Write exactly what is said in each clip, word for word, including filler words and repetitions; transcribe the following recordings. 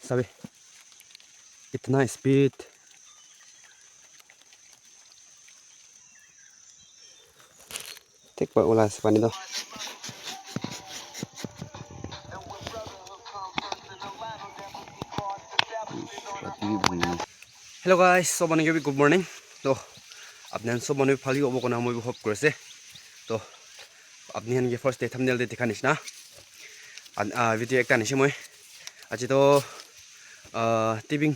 Sabi. Itna speed. Thik para ulai ase pani toh. Hello guys, sob manu ke bi good morning. Toh, apni khan sob manu bhal hobo koina moi bi hope kuri ase. Toh, apni khan ke first te thumbnail te dikha nishina, an-, ah, video ekta anishi moi. Aji toh, ah, tibing,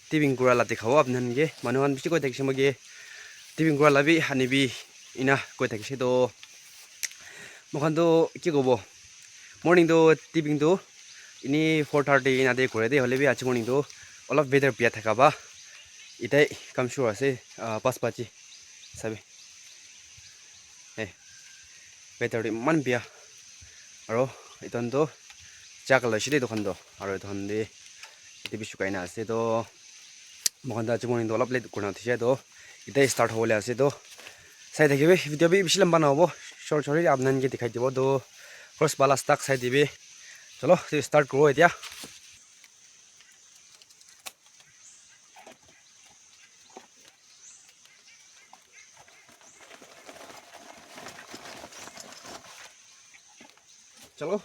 tibing kura la dikhabo apni khan ke. Manu khan bishi koi thakishe moi ke, tibing kura la bi anibi ena koi thakishe toh. Moi khan toh ki kobo? Morning toh tibing toh ini four thirty ena te kore de, hoile bi aji morning toh olop weather bia thaka ba etai kam shuru ase, ah, pas baji sabi. Hey, weather toh eman bia. Aro etu khan toh cha kala hoishe de etu khan toh. Aro etu khan de etu bi sukai na ase toh. Moi khan toh aji morning toh olop late kurina uthise toh. Etia start hobole ase toh. Sai thakibi, video bi bishi lamba nahobo. Short short hi apni khan ke dikhai dibo toh. First wala stuck sai dibi. Chalo, etu start kuro etia. Chalo.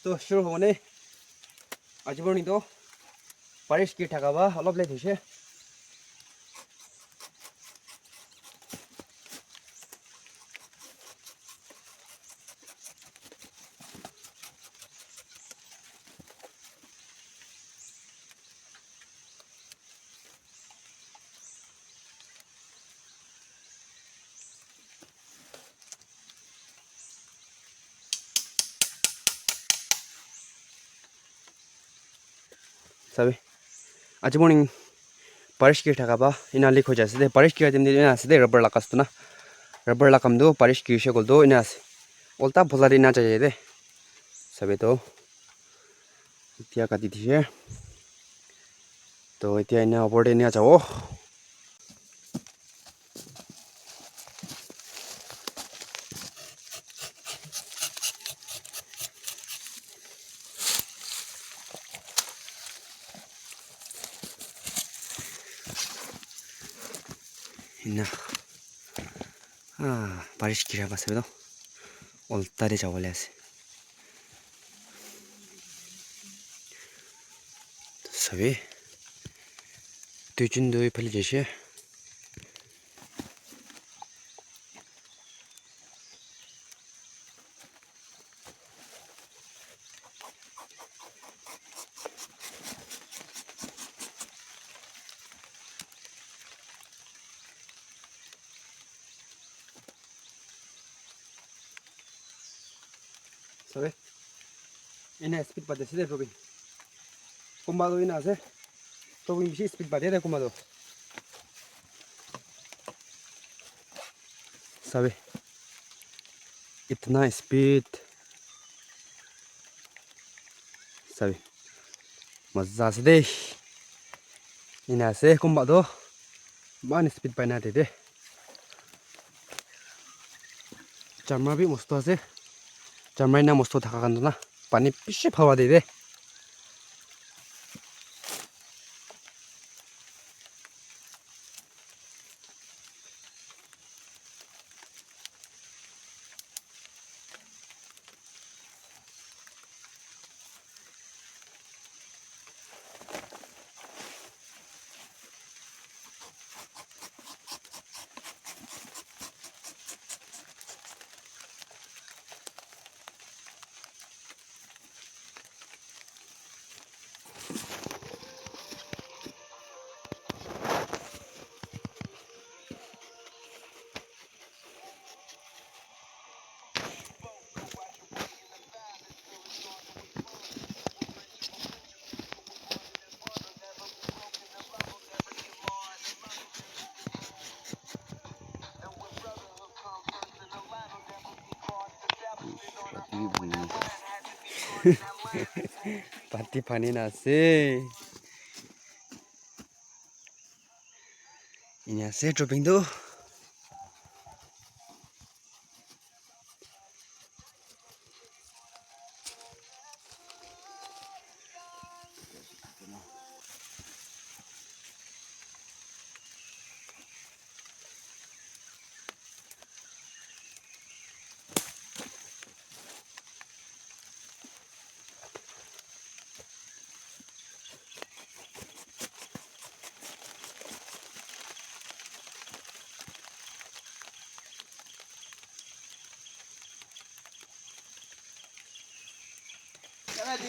Toh, shuru hobo ne. Aji morning toh barish giri thaka ba olop late hoishe. Sabi, aji morning barish giri thaka ba ena leak hoi jai ase de. Barish gira time de ena ase de, rubber la ghas tu na. Rubber la kam tu barish girishe koile tu ena ase. Ulta phola de ena jai jai de. Sabi toh. Etia kati dishe. Toh etia ena opor te ena jabo. Ena. Ah, barish gira pa ase toh. Ulta te jabo le ase. Sabi. Duijon toh ephale jaise. Sabi. Ena speed pa de ase de, Robin. Kumba toh ena ase. Robin bishi speed pa de de kumba toh. Sabi. Itna speed. Sabi. Maza ase de. Ena ase kumba toh. Eman speed pai na de de. Chamra bi mosto ase. Chamra ena mosto thaka khan toh na pani bishi bhal para de de. Pati pani na ase. Ini ase dropping tu.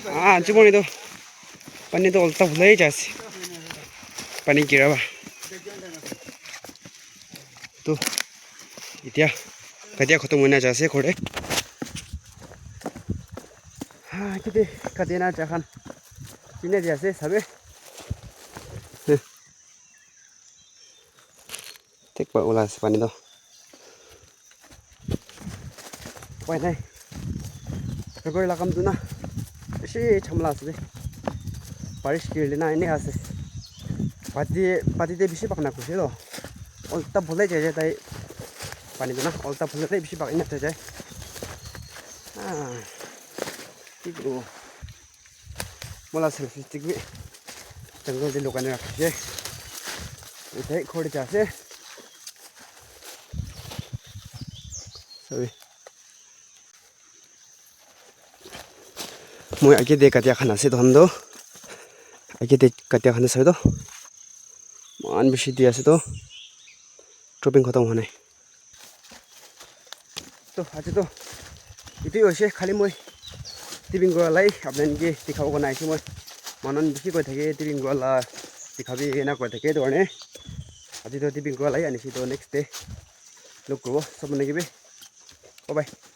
Ah, anju moni to. Pani to ulta phulai jai ase. Pani gira ba. To. Etia. Katia khotom hoina jai ase ghor te. Ha, kite katia na jakhan. Chine dia ase sabe. Thik pa ulai ase pani toh. Upai nai. Rubber la kam tu na bishi jhamla ase de. Barish kirile na ene ase. Pati, pati te bishi pakna kuse toh. Olta bhole jai jai tai. Pani tu na olta bhole tai bishi pakna jai jai. Ah. Thik o. Mola selfie stick bi jungle te lukai na rakhi ase. Etai ghor te ja ase. Sorry. Moi age te katia khan ase toh khan toh. Age te katia khan ase toh. Eman bishi di ase toh. Dropping khatam hwa nai. To aji to etu hoise khali moi tipping kura lai apni khan ke dikhabo karne ahisu moi. Manu khan bishi koi thake tipping kura la dikhabi ena koi thake etu karne aji to tipping kura lai anisi to next day log kuribo sob manu ke bi. Bye bye.